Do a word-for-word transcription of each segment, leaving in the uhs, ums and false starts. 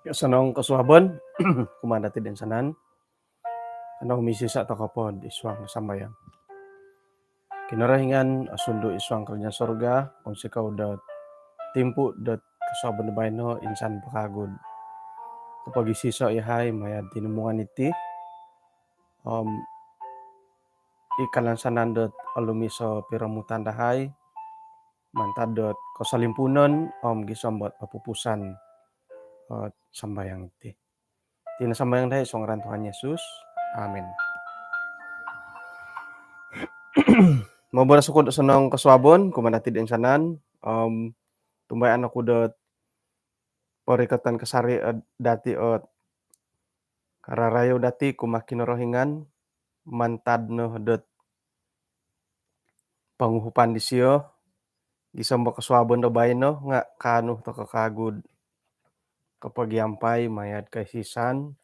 Osonong kosuabon kumaa dati toinsanan. Kanou misisa' toko po id suang sambayang. Kinorohingan osundu id suang kerajaan sorga, kounsikou dot timpu dot kosuabon do baino insan po kagu do kopogisisa' iyahai maya' tinimungan iti om i kalansanan dot olumis o piromutan dahai mantad dot kosolimpuunon om gisom dot opupusan o sambayang iti. Iti no sambayang dahai id suang ngaran Tuhan Yesus. Amin. Moboros oku do osonong kosuabon kumaa dati toinsanan om tumbayaan oku dot porikoton kasari' dati ot kararayou dati kumaa Kinorohingan mantad no dot ponguhupan disio gisom do kosuabon do baino nga' kaanu toko kagu do kopogiampai maya' do kaisisan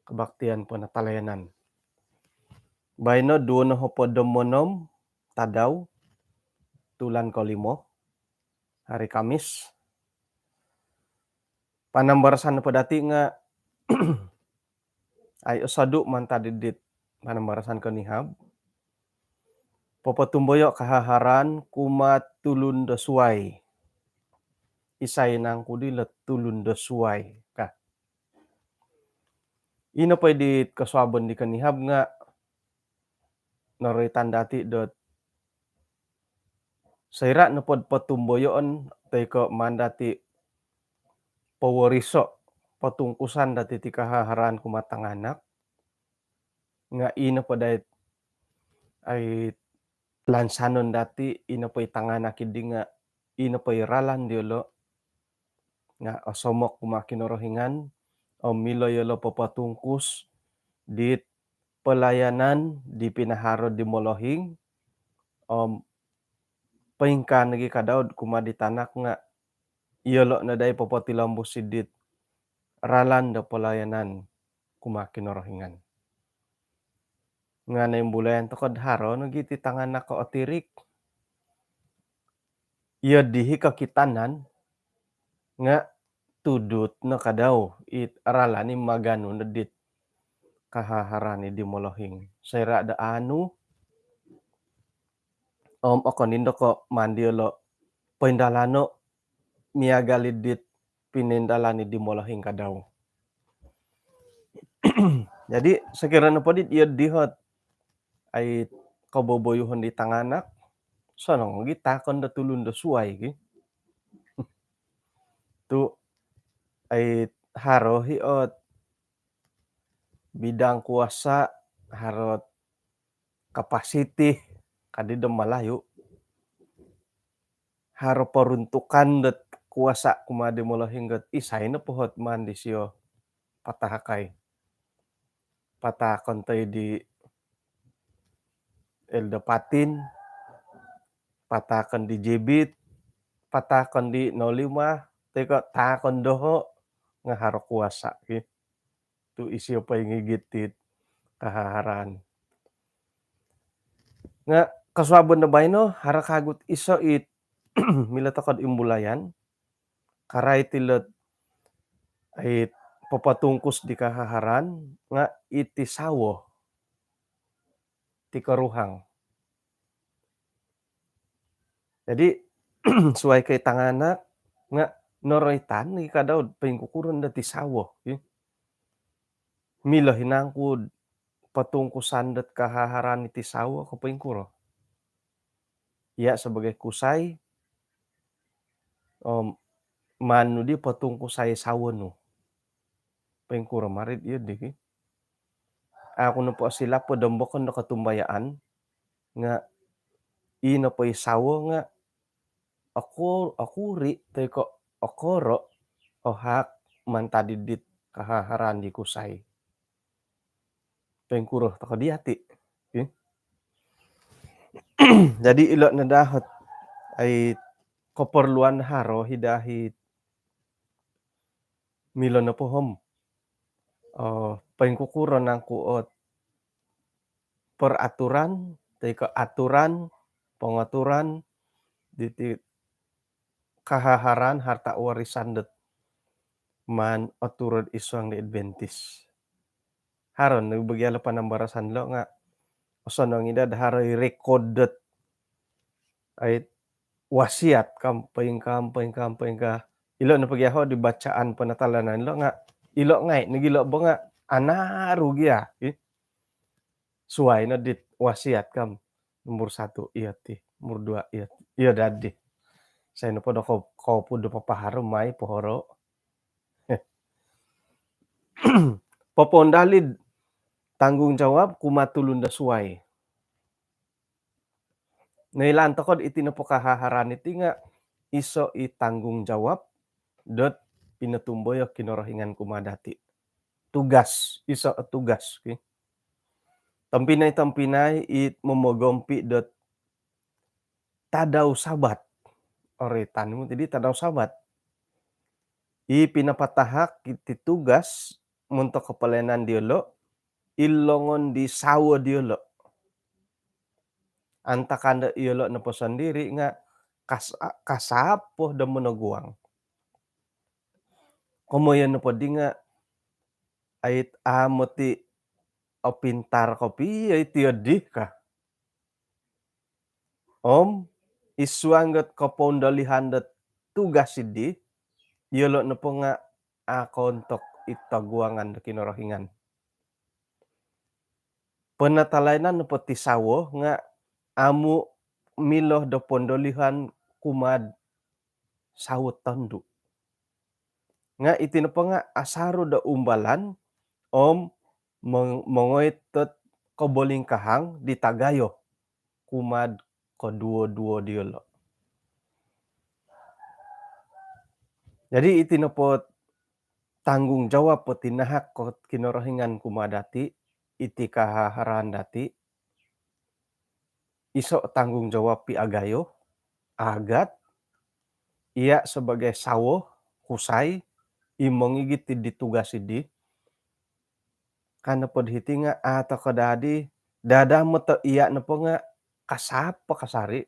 kebaktian penatalayanan. Baino duo nohopod om onom tadau tulan kolimo, hari Kamis. Panambarasan nopo dati nga' ai osodu' mantad id dit panambarasan konihab. Popotumboyo' kahaharaan kumaa tulun do suwai. Isai nangku dilo tulun do suwai ka. Ino po i dit kosuabon di konihab nga' noroitan dati dot soira' nopod potumboyoon toi ko' maan dati poworiso' potungkusan dati ti kahaharaan kumaa tanganak nga' ino po dait ai lansanon dati, ino po i tanganak idi nga' ino po i ralan diolo' nga' osomok kumaa Kinorohingan om milo iyolo' popotungkus dit pelayanan di pinaharo di molohing om poingkaa nogi' ka Daud kumaa di tanak nga' iyolo' no dai popotilombus id dit ralan do pelayanan kumaa Kinorohingan. Nga' noimbulayan toko do haro nogi' ti tanganak ko' otirik. Iyo dii kokitanan nga' tudut no ka Daud it ralan i maganu no dit kahaharaan di molohing. Soira' do aanu om okon indo ko' maan diolo' poindalano' miagal id dit pinoindalan di molohing ka Daud. Jadi sokiro nopo dit iyo dii ot ai koboboyuhon di tanganak, sonong gi taakon do tulun do suwai gi. Tu' ai haro hi ot bidang kuasa, haro ot kapasiti kadi do Malayu. Haro peruntukan dot kuasa kumaa di molohing dot isai nopo ot maan disio patahakai. Pataakon toi di Elda Patin, pataakon di Jebit, pataakon di Nolima, toi ko' taakon doho' nga' haro kuasa ki. Tu' isio poingigit it kahaharaan. Nga' kosuabon do baino haro kagu ot iso it milo toko do imbulayan, karait ilo it popotungkus di kahaharaan nga' iti sawo ti koruhang. Jadi suwai ko' i tanganak nga' noroitan i ka Daud poingkukuro dati sawo. Milo hi nangku do potungkusan dot kahaharaan iti sawo ko' poingkuro. Iya' sebagai kusai om maan nu di potungkusai sawo nu. Poingkuro marid iyo dii ki. Aku nopo osilap po do ombokon do kotumbayaan nga' ino po i sawo nga' oku- okuri' toi ko' okoro' o hak mantad id dit kahaharaan di kusai. Poingkuro toko dii ati. Jadi ilo no daa ot ai koporluan haro hi daa hi milo nopo om poingkukuro nangku ot peraturan toi ko' aturan, pengaturan diti kahaharaan harta warisan dot maan oturun id suang di Adventist. Haro no bagi ilo panambarasan lo nga osonong i daa do haro i rekod dot ai wasiat kam poingkaa, poingkaa, poingkaa. Ilo no pogi aho di bacaan penatalayanan lo nga ilo ngai nogi lo bo nga anaru gia. Ih. Suai no dit wasiat kam. Nombor satu, iyo ti. Nombor dua, iyo, iyo dadi. Sai nopo do ko, kopu do papaharo mai pohoro. Popoundalid tanggungjawab kumaa tulun do suai. Noilaan toko do iti nopo kahaharaan iti nga iso i tanggungjawab dot pinotumboyo Kinorohingan kumaa dati. Tugas, iso o tugas, ki. Tompinai-tompinai i momogompi dot tadau Sabat. Ori tanimu tidi tadau Sabat. I pinapatahak iti tugas montok kopelenan diolo, id longon di sawo diolo. Antakan do iyolo nopo sondiri nga kas-, kasapo do monoguang. Komoyon nopo di nga ait amu ti opintar kopio iti odi ka. Om id suang dot kopoundalihan dot tugas idi, iyolo nopo nga a koontok id toguangan do Kinorohingan. Penatalayanan nopo ti sawo nga amu milo do poundalihan kumaa do sawo tondu. Nga iti nopo nga asaru do umbalan om mong-, mongoi dot kobolingkahang di tagayo kumaa do koduo-duo diolo. Jadi iti nopo tanggungjawab po tinahak ko Kinorohingan kumaa dati, iti kahaharaan dati, iso tanggungjawab pi agayo, agat, iya sebagai sawo, kusai, i mongigit di tugas idi, ka nopo do hiti nga a toko dadi, dada moto iya nopo nga kasapo kasari,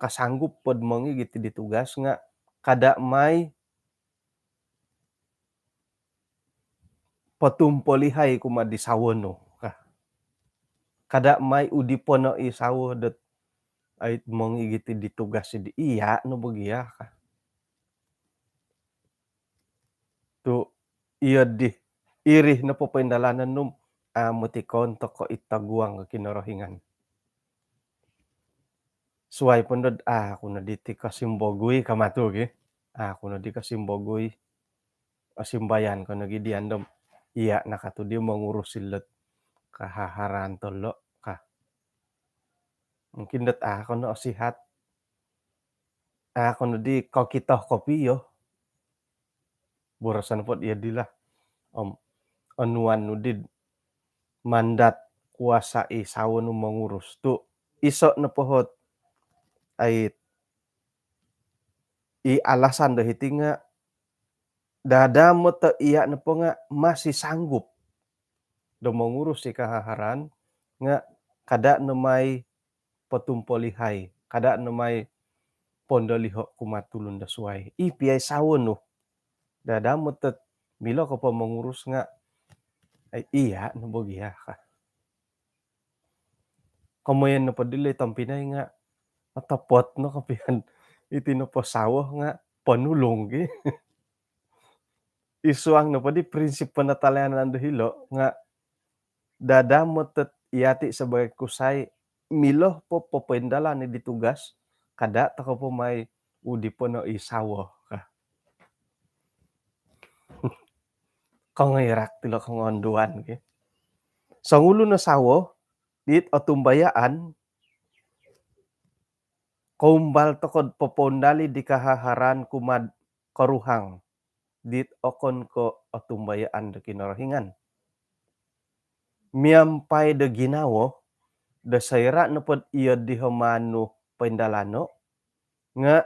kasanggup po do mongigit di tugas nga kada mai potumpolihai kumaa di sawo nu ka. Kada mai udi pono i sawo dot ait mongigit di tugas di iya no bogia ka. Tu iyo di iri nopo poindalanan nu amu ti koontok ko id toguang Kinorohingan. Suai po ndo do aku no diti kosimbogui ka matu gi. Aku no di kosimbogui. Osimbayan ko nogi di andom. Iya nakatu di mongurus ilot kahaharaan tolo ka. Mungkin dot aku no osihat. Aku no di kokito kopio. Boroson po do iyo di lah. Om onuan nu di mandat kuasa i sawo nu mongurus tu iso nopo hot ait i alasan do hiti nga dada moto iya nopo nga masih sanggup do mongurus i kahaharaan nga kada no mai potumpolihai, kada no mai poundoliho kumaa tulun do suai. I piai sawo nu. Dada moto milo ko po mongurus nga ai iya no bogia ka. Komoyon nopo dilo tompinai nga otopot no kopio iti nopo sawo nga ponulung gi. Id suang nopo di prinsip penatalayanan do hilo nga dada moto iyati sebagai kusai milo po popoindalan di tugas kada toko po mai udi pono i sawo ka. Kongirak tilo kongonduan ki. Songulu no sawo dit otumbayaan koumbal toko do popoundali di kahaharaan kumaa do koruhang dit okon ko otumbayaan do Kinorohingan. Miampai do ginawo do soira nopo do iyo di ho maanu poindalano nga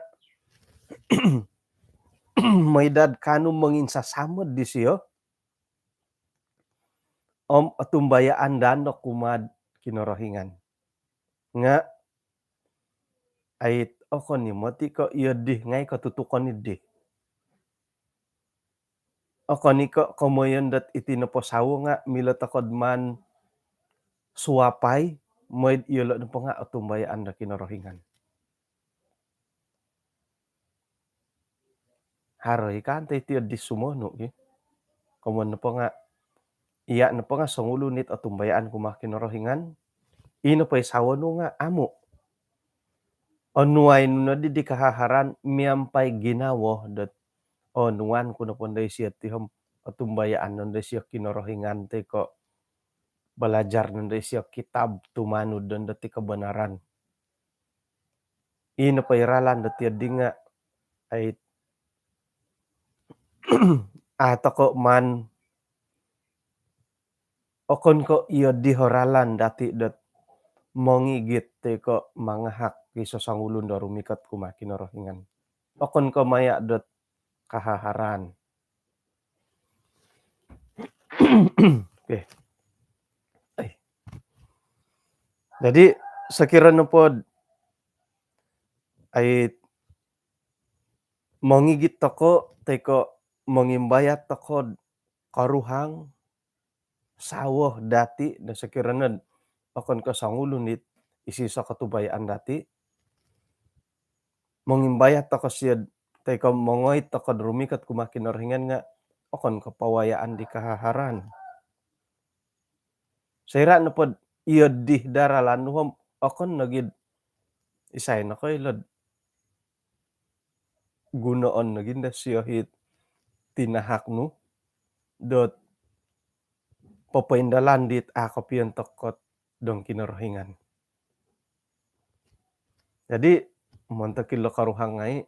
mooi daa do kaanu monginsasamod disio om otumbayaan daa no kumaa do Kinorohingan. Nga ait okon i moti ko iyo di ngai kotutukon i di. okon i ko' komoyon dot iti nopo sawo nga' milo toko'd maan suapai, moi'd iyolo' nopo nga' otumbayaan do Kinorohingan. Haro i kan to iti oddi sumonu' ki. Komoyon nopo nga', iya' nopo nga' songulun it otumbayaan kumaa Kinorohingan, i nopo i sawo nu nga' amu'. Onuai nu noddi di kahaharan miampai ginawo dot, onuan ku nopo ndo isio ti om otumbayaan nondo isio Kinorohingan toi ko' balajar nondo isio kitab tumanud nondo ti kabanaran. I nopo i ralan dot iyo di nga', ai, a' toko' maan, okon ko' iyo di o ralan dati' dot mongigit toi ko' mangahak i sosongulun do rumikot kumaa Kinorohingan. Okon ko' maya' dot kahaharan. Okey. Ai. Jadi, sokiro nopod, ai, mongigit toko', toi ko' mongimbayat toko'd koruhang, sawo dati' do sokiro nod okon ko' songulun it isiso kotumbayaan dati', mongimbayat toko' sio'd, toi ko' mongoi toko'd rumikot kumaa Kinorohingan nga' okon ko' pawayaan di kahaharan. Soira' nopod iyo di do ralan nu om okon nogi'd isai nokoilo'd gunoon nogi' ndo sio it tinahak nu dot popoindalan dit a' kopiontok kot dong Kinorohingan. Jadi, montok ilo koruhang ngai',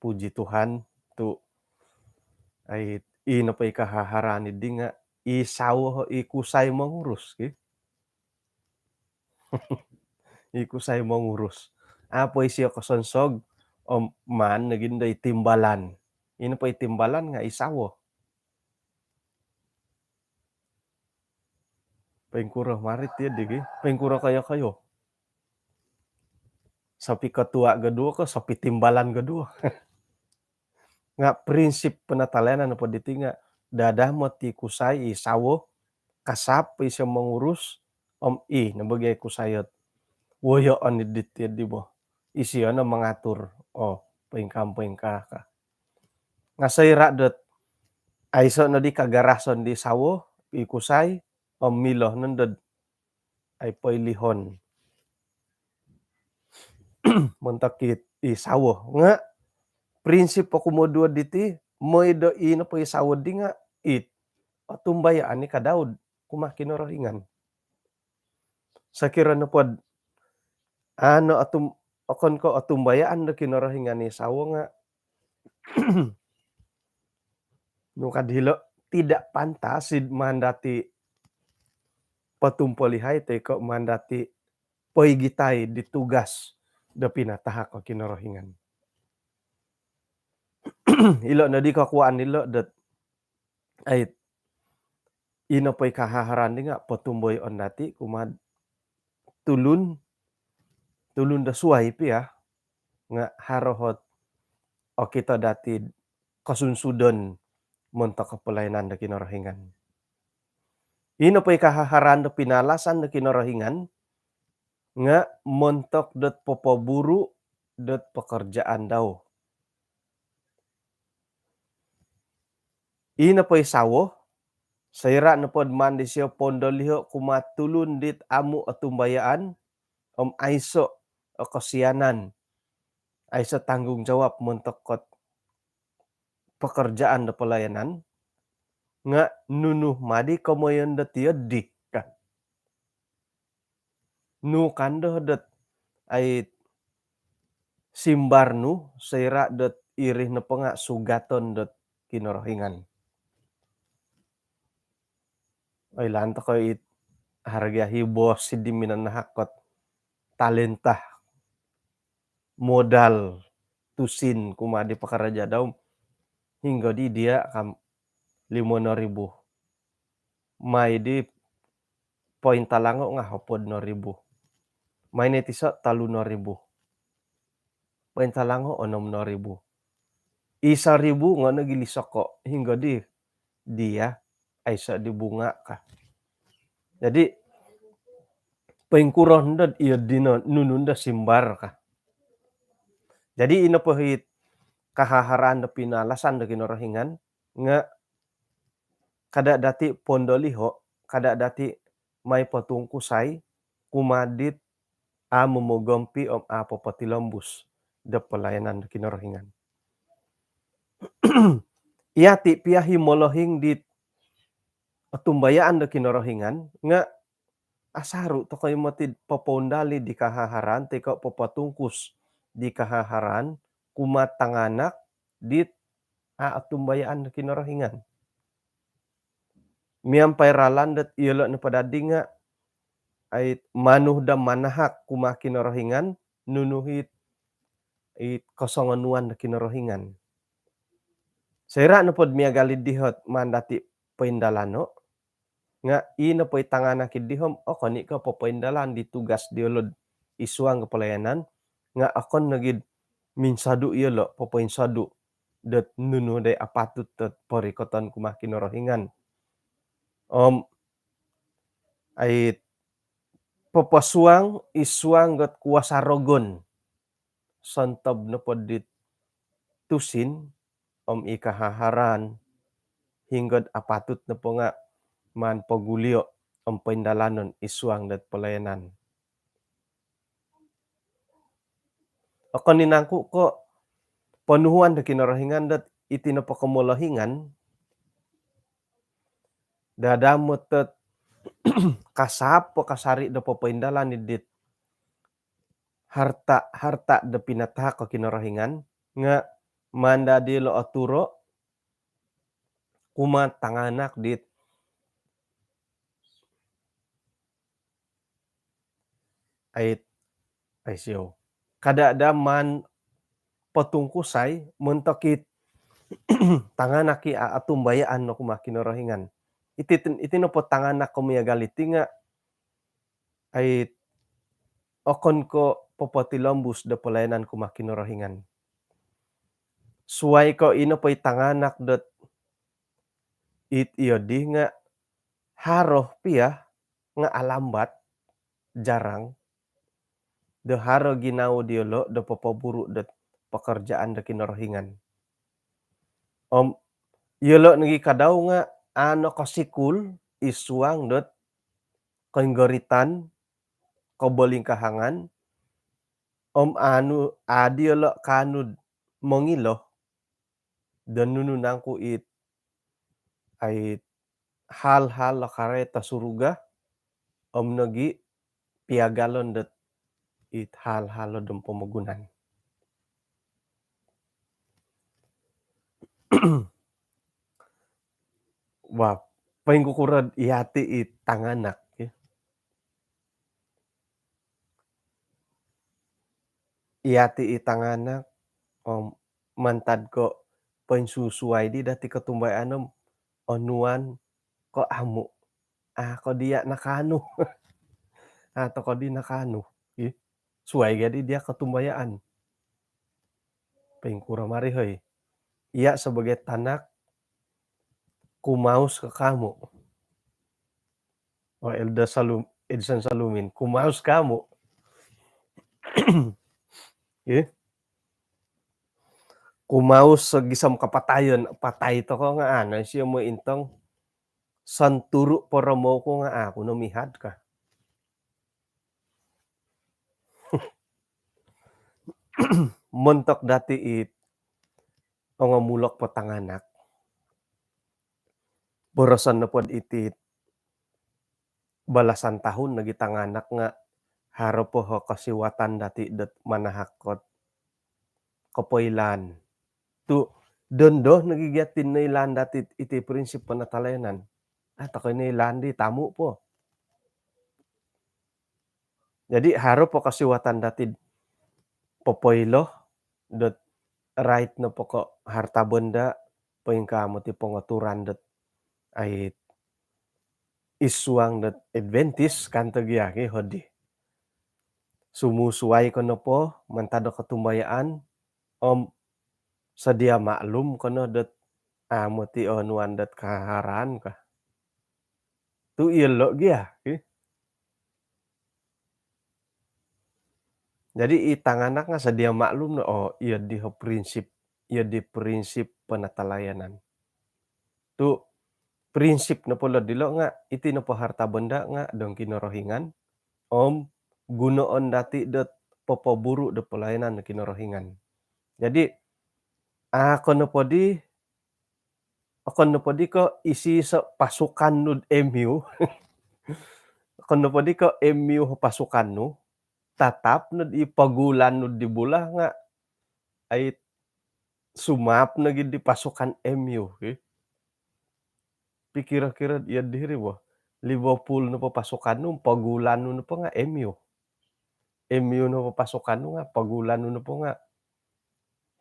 puji Tuhan, tu', ai, i nopo i kahaharan iddi nga', i sawo, i kusai mongurus, ki. I kusai mongurus. A' po isio kosonsog, om maan nogi' ndo i timbalan. I nopo i timbalan nga' i sawo. Poingkuro marit iyo di gi, poingkuro koyo-koyo. Sopi ketua goduo ko, sopi timbalan goduo. Nga' prinsip penatalayanan nopo diti nga', dadamot i kusai, i sawo, kasap isio mongurus, om i no bo gi kusai ot woyoon i diti di bo. Isio no mangatur, o, poingkaa, poingkaa ka. Nga' soira' dot aiso' noddi kagarason di sawo, i kusai, om milo nondo'd ai poilihon montok i, i sawo. Nga' prinsip po kumoduo diti, moi do i nopo i sawo di nga' it otumbayaan i ka Daud kumaa Kinorohingan. Sokiro nopod, ano, otum-, okon ko' otumbayaan do Kinorohingan i sawo nga', nu kad hilo', tidak pantas id maan dati' potumpolihai toi ko' maan dati' poigitai di tugas do pinatahak o Kinorohingan. Ilo' noddi kokuwaan ilo' dot, ai, i nopo i kahaharan di nga' potumboyoon dati' kumaa'd tulun, tulun do suwai pia, nga' haro hot okito dati'd kosunsudon montok pelayanan do Kinorohingan. I nopo i kahaharan do pinalasan do Kinorohingan nga' montok dot popoburu' dot pekerjaan dau. I nopo i sawo, soira' nopod maan disio poundoliho' kumaa'd tulun dit amu' otumbayaan, om aiso' o kosianan, aiso' tanggungjawab montok kot pekerjaan do pelayanan, nga' nunu maddi komoyon dot iyo di, ka. Nu kando dot, ai, simbar nu, soira' dot iri nopo nga' sugaton dot Kinorohingan. Oilaan toko' it harga hibos siddi minanahak kot talenta, modal tusin kumaa di pakaraja dau. Hinggo di diya' kam limo no ribu. Mai di pointalango' nga' hopod no ribu. Mai no tiso' tolu no ribu. Pointalango' onom no ribu. I saribu nga nogi lisoko, hinggo di dia aiso di bunga ka. Jadi poingkuro ndo iyo dino nunu ndo simbar ka. Jadi ino po hiti kahaharaan do pinalasan do Kinorohingan nga kada dati pondoliho, kada dati mai potungkusai kumaa dit a momogompi om a popotilombus do pelayanan do Kinorohingan. Iti pia i molohing dit otumbayaan do Kinorohingan nga asaru tokou moti popoundali di kahaharaan toi ko popotungkus di kahaharaan kumaa tanganak dit a otumbayaan do Kinorohingan. Miampai ralan dot iyolo nopo dadi nga ai manu do manahak kumaa Kinorohingan nunu hiti i kosongonuan do Kinorohingan. Soira nopo do miagal i dihot maan dati poindalano nga i nopo i tanganak i dihom okon i ko popoindalan di tugas diolo id suang ko pelayanan nga okon nogi do minsodu iyolo popoinsodu dot nunu dai apatut dot porikoton kumaa Kinorohingan. Om ai poposuang id suang dot kuasa rogon sontob nopo dit tusin om i kahaharaan hinggo dot apatut nopo nga maan pogulio om poindalanon id suang dot pelayanan. Okon i nangku ko ponuhuan do Kinorohingan dot iti nopo komolohingan dadamot dot kasap po kasari do popoindalan i dit harta-harta do pinatahak ko Kinorohingan nga maan dadi lo oturo kumaa tanganak dit ait ai siou. Kada do maan potungkusai montok it tanganak i a otumbayaan no kumaa Kinorohingan. Iti, iti nopo tanganak ko miagal iti nga ai okon ko popotilombus do pelayanan kumaa Kinorohingan. Suai ko ino po i tanganak dot it iyo di nga haro pia nga alambat, jarang do haro ginawo diolo do popoburu dot pekerjaan do Kinorohingan. Om iyolo nogi kadau nga a nokosikul id suang dot koinggoritan, kobolingkahangan, om anu a diolo kaanu do mongilo do nunu nangku it ai hal-hal lo karait do surga om nogi piagalon dot it hal-hal lo dom pomogunan. Wah, poingkukuro do iyati i tanganak, ya. Iyati i tanganak om mantad ko poinsusuai di dati kotumbayaan om onuan ko amu. Ah, ko dia nakaanu. Ah, to ko di nakaanu. Ih, suai gadi dia kotumbayaan. Poingkuro mari hoi. Iya sebagai tanak kumaus ko kamu. Oh, Elder Salum, Edson Salumin, kumaus kamu. Ih. Kumaus segisam kapatayon, patai toko nga ana sio mo intong santuru poromou ku nga aku no mihad ka. Montok dati it ongomulok po tanganak. Boroson nopo diti balasan tahun lagi tanganak nga haro po ho kosiwatan dati dot manahak kot kopoilaan. Tu dondo nogi gia ti noilaan dati iti prinsip penatalayanan. Ah, tokoi noilaan di tamu po. Jadi haro po kosiwatan dati popoilo dot rait no poko harta benda, poingkaa moti pongoturan dot ait id suang dot Adventist kan to gia ki hodi. Sumusuai ko nopo mantad do kotumbayaan om sedia maklum kono dot amu ti onuan dot kaharaan ka. Tu iyolo gia, eh. Jadi i tanganak nga sedia maklum no, oh, iyo di ho prinsip, iyo di prinsip penatalayanan. Tu prinsip nopo lo dilo nga iti nopo harta benda nga dong Kinorohingan, om gunoon dati dot popoburu do pelayanan do Kinorohingan. Jadi ako nopo di, okon nopo di ko isi so pasukan nu do M U. Okon nopo di ko M U pasukan nu, tatap no di pagulan nu di bola nga ai sumap no gi di pasukan M U, eh. Pikiro-kiro iyo diri bo. Liverpool nopo pasukan nu, pagulan nu nopo nga M U. M U nopo pasukan nu nga pagulan nu nopo nga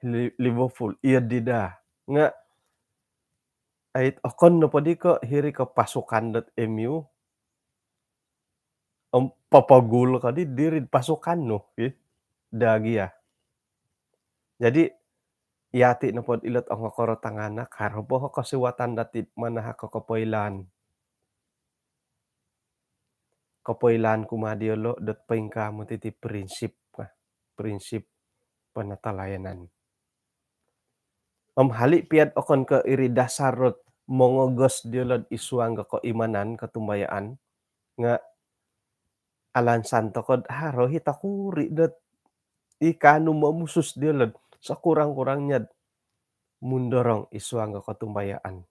Li-, Liverpool, iyo di daa. Nga ai okon nopo di ko hiri ko pasukan dot M U, om, papagul ko di diri pasukan nu, eh. Daa gia. Jadi yati nopo ilot ongokoro tanganak, haro po ho kosiwatan dati manahak ko kopoilaan. Kopoilaan kumaa diolo dot poingkaa moti ti prinsip, ah, prinsip penatalayanan. Om hali pia do okon ko iri dasar dot mongogos diolo id suang ko koimanan, kotumbayaan, nga alansan toko do haro hi tokuri dot i kaanu momusus diolo do sekurang-kurangnya do mundorong id suang ko kotumbayaan.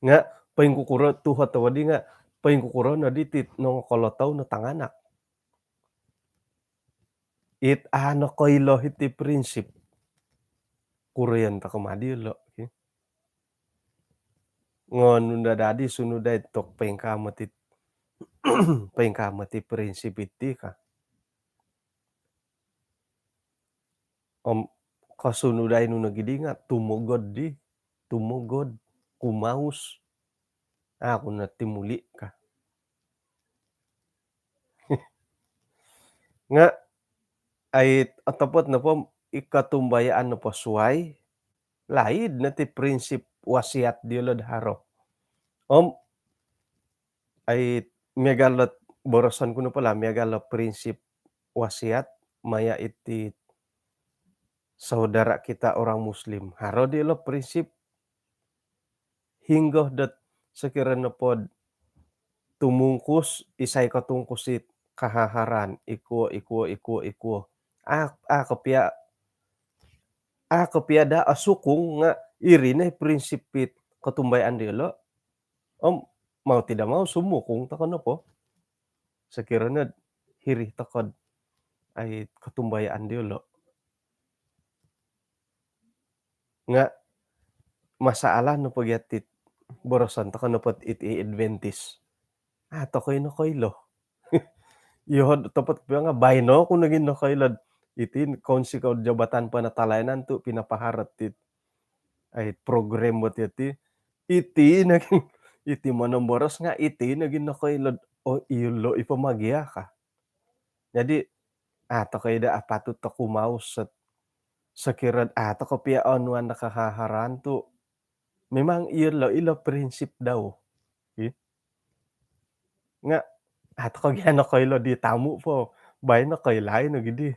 Nga poingkukuro, tuhot toko di nga poingkukuro no diti nongokolotou no tanganak. It a nokoilo hiti prinsip. Kuroyon toko ma diolo, ki. Ngonu daa dadi sunudai tu poingkaa moti, poingkaa moti prinsip iti ka. Om kosunudai nu nogi di nga tumogod di, tumogod, kumaus. Aku no timuli ka. Nga ai otopot nopo i kotumbayaan nopo suai, laid no ti prinsip wasiat diolo do haro. Om ai miagal dot boroson ku nopo lah, miagal dot prinsip wasiat maya iti saudara kita orang Muslim. Haro diolo prinsip hinggo dot sokiro nopo do tumungkus, isai kotungkus it kahaharan, ikuo, ikuo, ikuo, ikuo. A, a kopia, a kopia daa osukung nga iri no i prinsip it kotumbayaan diolo. Om mau tidak mau sumukung toko nopo. Sokiro no hiri toko do ai kotumbayaan diolo. Nga masalah nopo gia ti boroson toko nopo iti Adventist. A toko i nokoilo. Iyo, otopot pia nga baino ku nogi nokoilo do iti kounsikou Jabatan Penatalayanan tu pinapaharo ti ai program bo ti iti. Iti nogi, iti monomboros nga iti nogi nokoilo do, oh, iyolo i po ma gia ka. Jadi a toko i daa apatut toko mau set, sokiro a toko pia onuan do kahaharan tu memang iyolo ilo prinsip dau. Ih. Nga a toko gia nokoilo di tamu po, baino koilo i nogi di.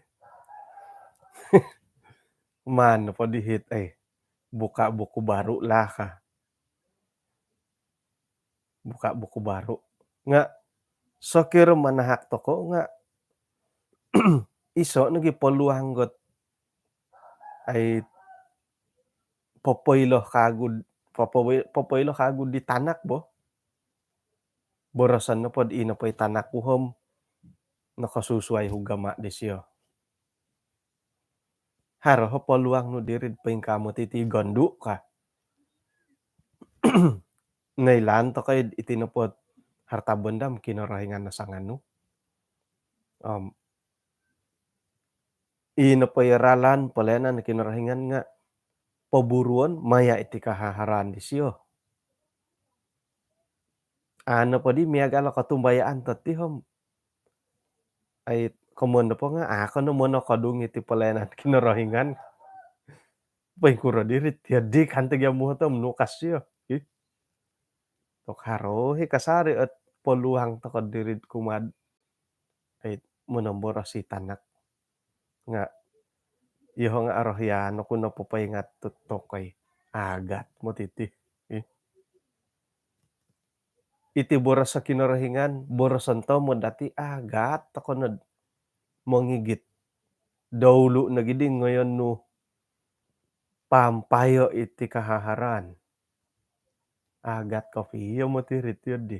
Maan po di hiti, eh, buka buku baru lah ka. Buka buku baru. Nga sokiro manahak toko nga iso nogi peluang dot ai popoilo kagu, popo-, popoilo kagu di tanak bo. Boroson nopo do ino po i tanak ku om nokosusuai ugama disio. Haro ho peluang nu diri do poingkaa moti ti gondu ka. Noilaan toko i iti nopo harta benda om Kinorohingan no sanganu. Om ino po i ralan pelayanan Kinorohingan nga poburuon maya iti kahaharan disio. A nopo di miagal o kotumbayaan toti om ai komoyon nopo nga a ko no monokodung iti pelayanan Kinorohingan. Poingkuro diri tiyo di kan tegi amuhot om nukas iyo. Ih. Tok haro hi kasari ot peluang toko diri kumaa dot monomboros i tanak. Nga iyoho nga orohian oku no popoingat tu tokoi agat moti ti. Ih. Iti boros o Kinorohingan, boroson tomod dati agat toko nod mongigit. Doulu nogi di ngoyon nu pampayo iti kahaharaan. Agat kopio moti ri tiyo di.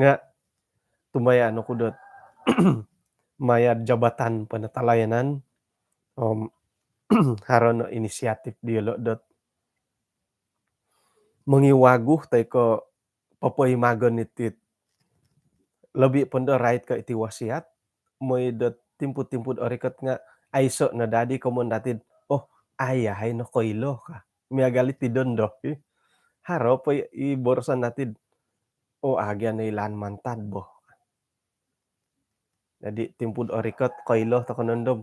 Nga tumbayaan oku dot maya jabatan penatalayanan om haro no inisiatif diolo dot mongiwagu toi ko popoimagon iti lobi pondo rait ko iti wasiat moi do timpu-timpu do orikot nga aiso no dadi komon datid, oh, ayahai no koilo ka. Miagal iti dondo. Haro po i boroson datid, oh, agia no ilaan mantad bo. Jadi timpu do orikot koilo toko nondo om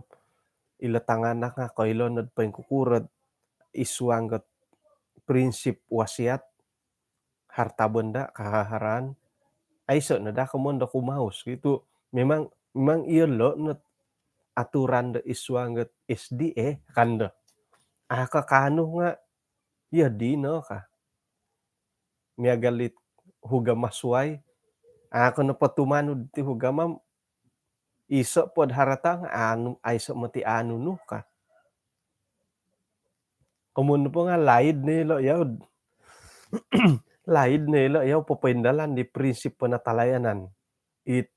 ilo tanganak nga koilo nod poingkukurot isuang got prinsip wasiat harta benda kahaharaan. Aiso no da komon do kumaus gitu. Memang memang iyo lo not aturan do isuang got S D A kan do. Ah, ka kanu nga iyo dino ka. Miagal it hugama suai. Ah, kono potumanud ti hugama iso pod harata nga anu aiso moti anu nu ka. Komon po nga laid ni lo yau. Laid ni lo yau popoindalan di prinsip penatalayanan. It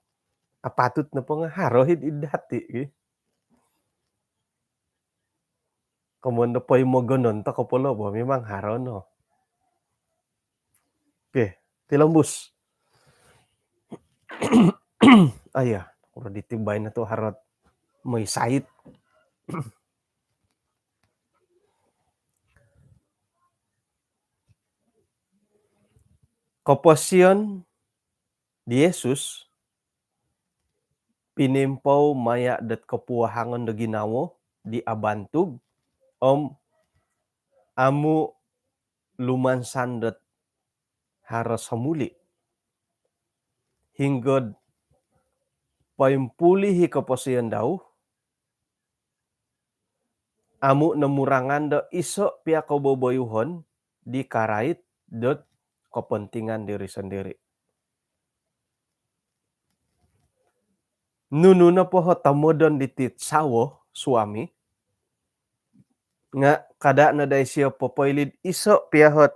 apatut nopo nga haro hid idati ki. Komon do poimogonon to kopolo bo memang haro no. Oke, tilombus. Aya, kuro ditibai na tu harot moi sait. Koposion di Yesus pinimpou maya dot kopuahangon do ginawo di abantug om amu lumansan dot haro somuli. Hinggod poimpuli hi koposion dau, amu nomurangan do iso pia koboboyuhon di karait dot kopontingan diri sondiri. Nunu nopo ho tomodon diti sawo, suami, nga kada no dai sio popoilid iso pia hot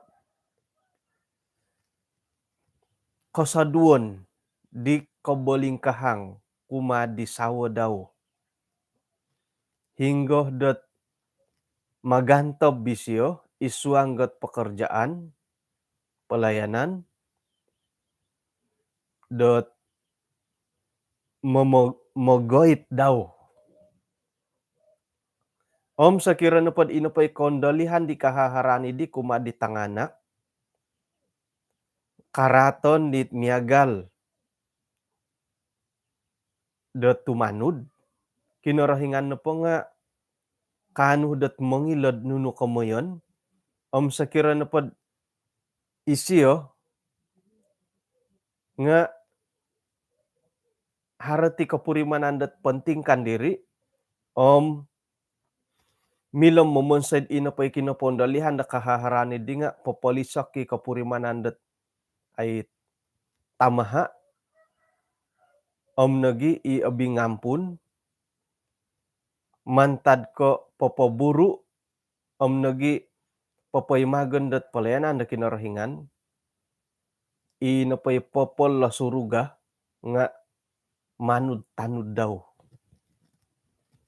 kosoduon di kobolingkahang kumaa di sawo dau. Hinggo dot magantob bisio isuang got pekerjaan pelayanan dot momo-, mogoit dau. Om sokiro nopod ino poi kondolihan di kahaharaan idi kumaa di tanganak, karaton di miagal do tumanud, Kinorohingan nopo nga kaanu dot mongilod nunu komoyon, om sokiro nopod isio nga haro ti kopurimanan dot pentingkan diri, om milo momonsoi ino poi kinopondolihan do kahaharaan idi nga popolisok i kopurimanan dot ai tamaha, om nogi i obingampun, mantad ko popoburu, om nogi popoimagon dot pelayanan do Kinorohingan, i nopo i popol lo suruga nga manud-tanud dau.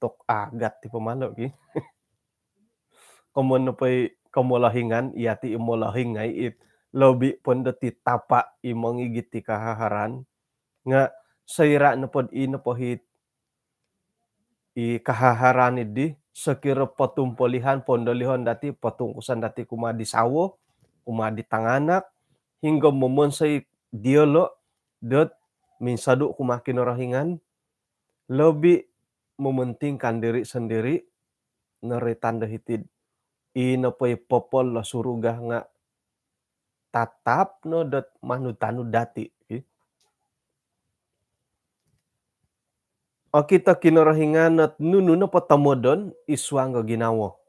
Tok agat ti pamalo ki. Komon nopo i komolohingan, iya ti i molohing ngai it lobi pon dot i tapa i mongigit i kahaharaan nga soira nopod i nopo hit i kahaharaan idi, sokiro potumpolihan, pondolihon dati, potungkusan dati kumaa di sawo, kumaa di tanganak, hinggo momonsoi diolo dot minsodu kumaa Kinorohingan, lobi mementingkan diri sendiri, noroitan do hiti'd i nopo i popol do suruga nga tatap no dot manud-tanud dati. Okito Kinorohingan ot nunu nopo tomodon id suang do ginawo.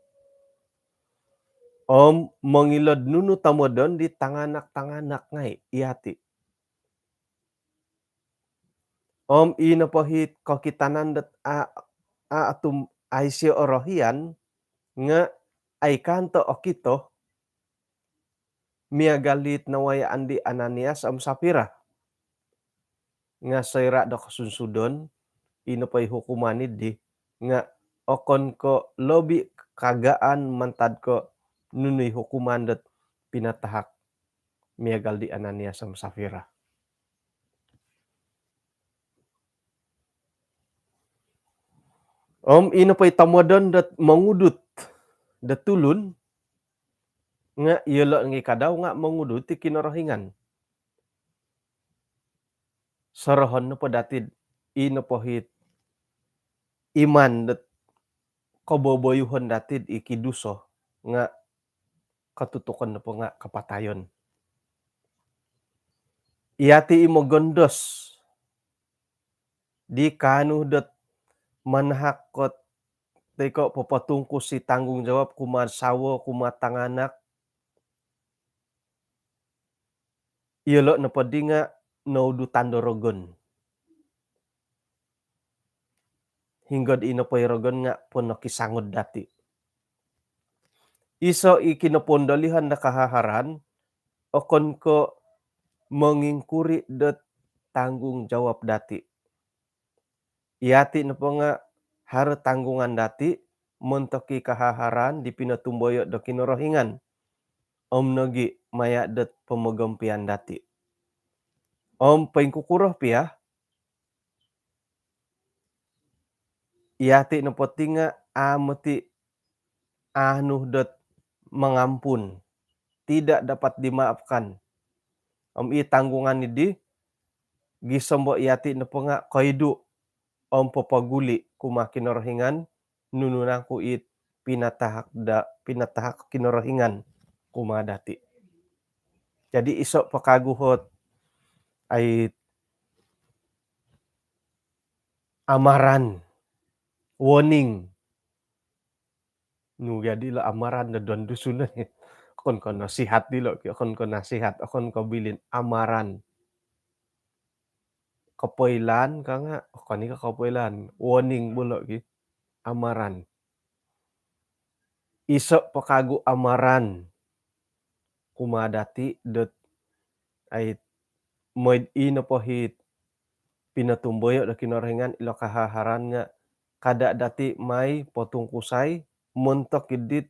Om mongilo'd nunu tomodon di tanganak-tanganak ngai' iyati. Om i nopo hit kokitanan dot a, a atum, a isio orohian nga ai kanto okito, miagal dit nawayaan di Ananias om Safira. Nga soira' do kosunsudon, i nopo i hukuman iddi nga okon ko' lobi kagaan mantad ko' nunu i hukuman dot pinatahak miagal di Ananias om Safira. Om i nopo i tomodon dot mongudut dot tulun nga iyolo' ngai' kadau nga mongudut i Kinorohingan. Sorohon nopo dati'd i nopo hit iman dot koboboyuhon dati'd i kiduso nga katutukon nopo nga kapatayon. Iyati i mogondos di kaanu dot manahak kot toi ko' popotungkus i tanggungjawab kumaa'd sawo, kumaa'd tanganak. Iyolo' nopoddi nga noudutan do rogon. Hinggod i nopo i rogon nga ponokisangod dati'. Iso' i kinopoundolihan do kahaharan, okon ko' mongingkuri' dot tanggungjawab dati'. Iyati' nopo nga haro tanggungan dati' montok i kahaharan di pinotumboyo' do Kinorohingan om nogi' maya' dot pomogompian dati'. Om poingkukuro pia, iyati' nopo ti nga amu' ti anu dot mangampun, tidak dapat dimaafkan. Om i tanggungan iddi, gisom bo iyati' nopo nga koidu' om popoguli' kumaa Kinorohingan, nunu nangku it pinatahak da, pinatahak Kinorohingan kumaa dati'. Jadi iso' po kagu hot ai amaran, warning. Nu gaddi ilo amaran do don Dusun. Okon ko' nasihat dilo' ki, okon ko' nasihat, okon ko' bilin, amaran. Kopoilaan ka nga', okon i' ko' kopoilaan, warning bolo' ki, amaran. Iso' po kagu amaran kumaa dati' dot ai moid i nopo hit pinotumboyo' do Kinorohingan ilo kahaharan nga' kada' dati' mai potungkusai montok iddit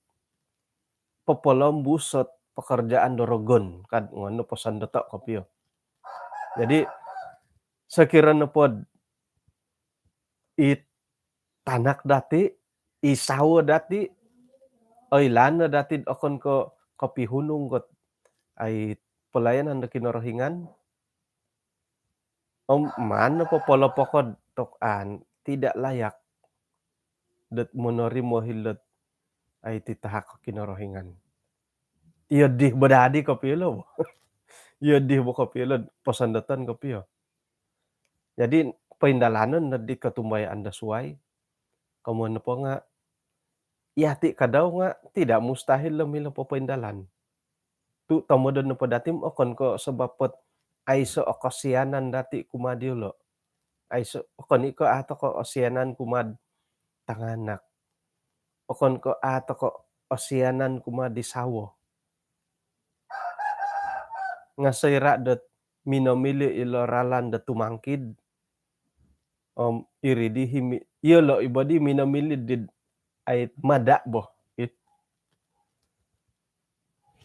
popolombus ot pekerjaan do rogon kad ngono posondoto' kopio. Jadi sokiro nopod i tanak dati', i sawo dati', oilaan no dati'd okon ko' kopihunung kot ai pelayanan do Kinorohingan, om maan nopo polopokod tok an tidak layak dot monorimo hilo'd ai titahak Kinorohingan. Iyo dih bo dadi kopio lo bo. Iyo dih bo kopio lo, posondoton kopio. Jadi poindalanon noddi kotumbayaan do suwai. Komoyon nopo nga' iyati' kadau nga' tidak mustahil lo milo popoindalan. Tu' tomodon nopo dati' okon ko' sabap ot aiso' o kosianan dati' kumaa diyolo'. Aiso', okon i' ko' a' toko' osianan kumaa'd tanganak. Okon ko' a' toko' osianan kumaa di sawo. Nga' soira' dot minomili' ilo ralan do tumangkid, om iri di himi, iyolo' i bo di minomili' did ai mada' bo.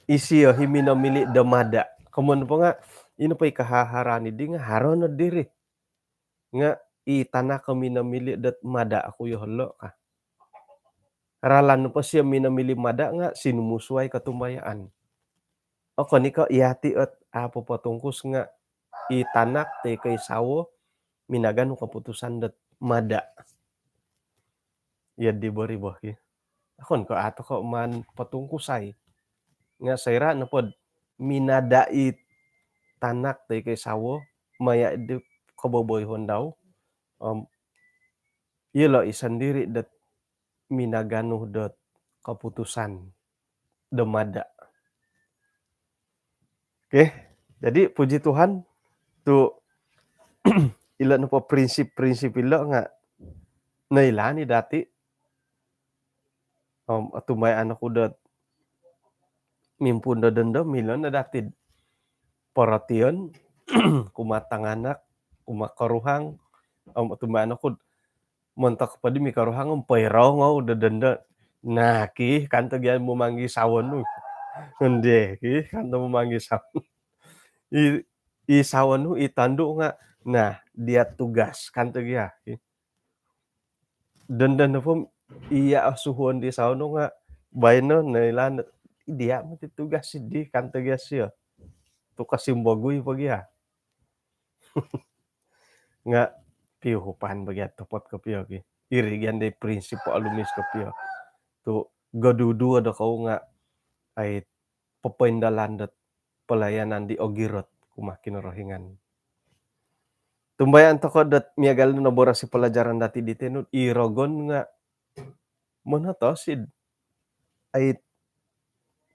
Isio hi minomili' do mada'. Komoyon po nga' ino po i kahaharan iddi nga' haro nod diri. Nga' i tanak ko minomili' dot mada' oku yoho' lo' ka. Ralan nopo sio minomili' mada' nga' sinumusuwai kotumbayaan. Okon i' ko' iyati' ot a' popotungkus nga' i tanak toi ko' i sawo minaganu koputusan dot mada'. Iya di bori boh ki. Okon ko ato ko maan potungkusai. Nga soira nopo do minada i tanak toi ko i sawo maya di koboboyoon dau, om iyolo i sondiri dot minaganu dot keputusan do mada. Okey, jadi puji Tuhan tu ilo nopo prinsip-prinsip ilo nga noilaan i dati. Om otumbayaan oku dot mimpuun do dondo milo no dati do porotion kumaa tanganak, kumaa koruhang. Om otumbayaan oku montok po di mikoruhang om poirongou do dondo. Nah ki, kanto gia momongoi sawo nu. Nde ki, kanto momongoi sawo. I, i sawo nu, i tondu nga, nah, dia tugas, kanto gia. Dondo nopo iya o suhuon di sawo nu nga baino noilaan dia moti tugas di, kanto gia sio. Tu kosimbogui po gia. Nga piuhupan bagi otopot kopio ki. Iri gia di prinsip olumis kopio. Tu goduduo do kou nga ai popoindalan dot pelayanan di ogirot kumaa Kinorohingan. Tumbayaan toko dot miagal no boros i pelajaran dati di tinu, i rogon nga monotosid ai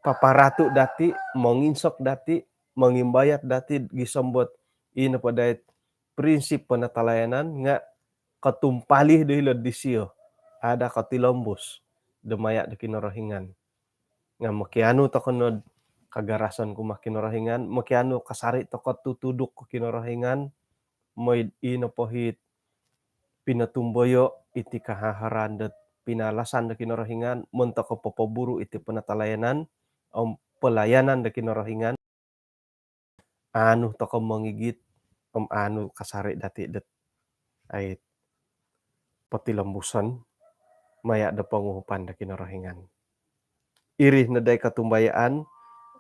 paparatu dati, monginsok dati, mongimbayat dati gisom dot i nopo dait prinsip penatalayanan nga kotumpalih do ilo disio. Ada kotilombus do maya do Kinorohingan. Nga mokianu toko no do kagarasan kumaa Kinorohingan, mokianu kasari toko tutuduk ko Kinorohingan, mooi i nopo hiti pinotumboyo iti kahaharan dot pinalasan do Kinorohingan, montok ko popoburu iti penatalayanan om pelayanan do Kinorohingan. Anu toko mongigit om anu kasari dati dot ai potilombuson maya do ponguhupan do Kinorohingan. Iri no dai kotumbayaan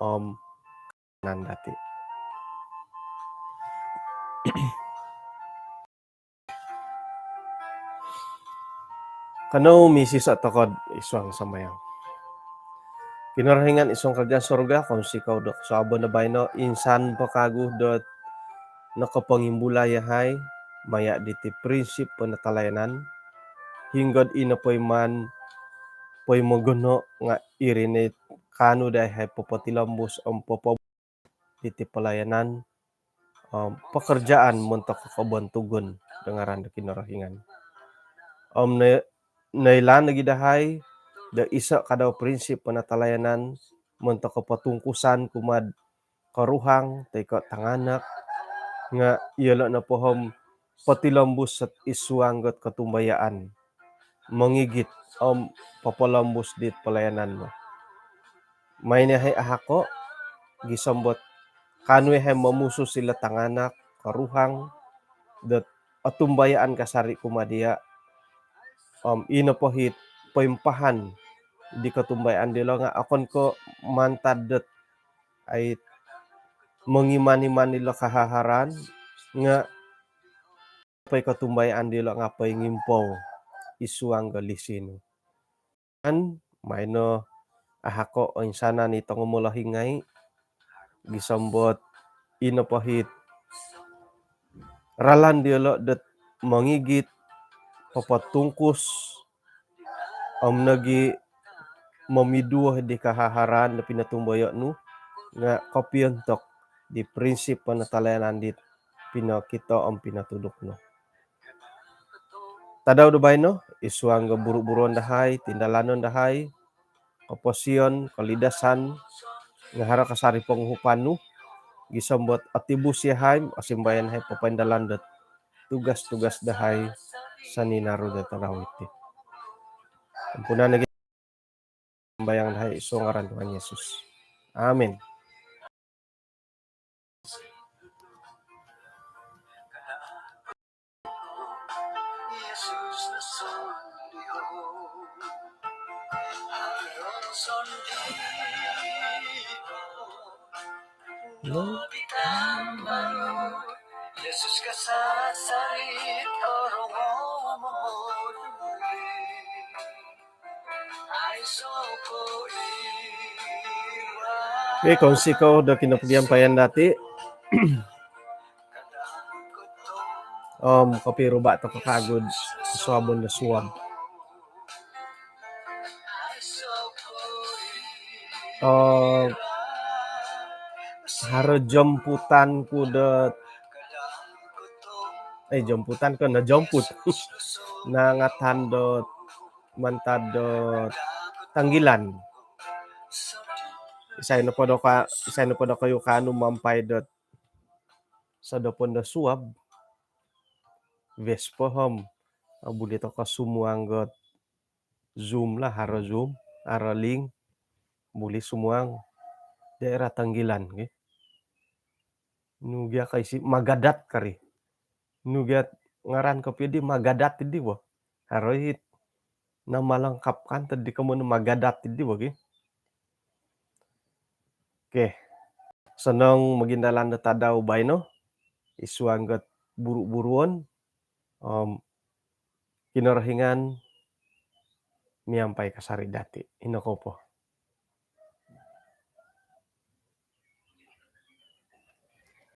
om nan dati. Kanou misiso toko id suang sambayang. Kinorohingan id suang kerajaan sorga, kounsikou do kosuabon do baino, insan po kagu dot nokopongimbulai yahai maya diti prinsip penatalayanan, hinggo do i nopo i maan poimogono nga iri no i kaanu dahai popotilombus om popo diti pelayanan om pekerjaan montok kobontugon do ngaran do Kinorohingan. Om ne-, noilaan nogi dahai do iso kadau prinsip penatalayanan montok kopotungkusan kumaa do koruhang toi ko tanganak, nga iyolo nopo om potilombus dot id suang dot kotumbayaan, mongigit om popolombus dit pelayanan nu. Maai no yahai ahako gisom dot kaanu yahai momusus ilo tanganak, koruhang dot otumbayaan kasari kumaa dia. Om i nopo hiti poimpahan di kotumbayaan dilo nga okon ko mantad dot ai mongiman-iman ilo kahaharan, nga poi kotumbayaan dilo nga poingimpou id suang do lisi nu. An, maai no ahako oinsanan i tongomolohing ngai gisom dot i nopo hiti ralan diolo dot mongigit, popotungkus om nogi momiduo di kahaharan do pinotumboyo nu nga kopiontok di prinsip penatalayanan dit pinokito om pinotuduk nu. Tadau do baino, id suang do buru-buruon dahai, tindalanon dahai, koposion, kolidasan, nga haro kasari ponguhupan nu gisom dot otibus yahai, osimbayan yahai popoindalan dot tugas-tugas dahai saninaru do tadau iti. Ampunan nogi sambayang dahai id suang ngaran Tuhan Yesus. Amin. Okey, kounsikou do kinopogiampayan dati. Om kopiruba tokou kagu id suabon do suab. Om haro jemputan ku dot, eh, jemputan ko, najomput. Nangatan dot mantad dot Tanggilan. Isai nopo do ka-, isai nopo dokoyu kaanu miampai dot sodopon do suab, Vespa om, ah, buli tokou sumuang dot Zoom lah, haro Zoom, haro link, buli sumuang daerah Tanggilan, okey. Nu gia ka isi Magadat kari. Nu gia ngaran kopio di Magadat di bo. Haro it nama lengkap kan, tadi kamu Magadat di bo, okey. Okey. Osonong mogindalan do tadau baino id suang dot buru-buruon. Om Kinorohingan miampai kasari dati. Ino ko po.